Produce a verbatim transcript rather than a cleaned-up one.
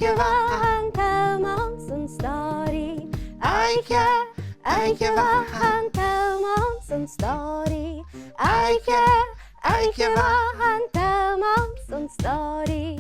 Oidhche mhath an t-àm anns an stòiridh. Oidhche, oidhche mhath an t-àm anns an stòiridh. Oidhche, oidhche mhath an t-àm anns an stòiridh.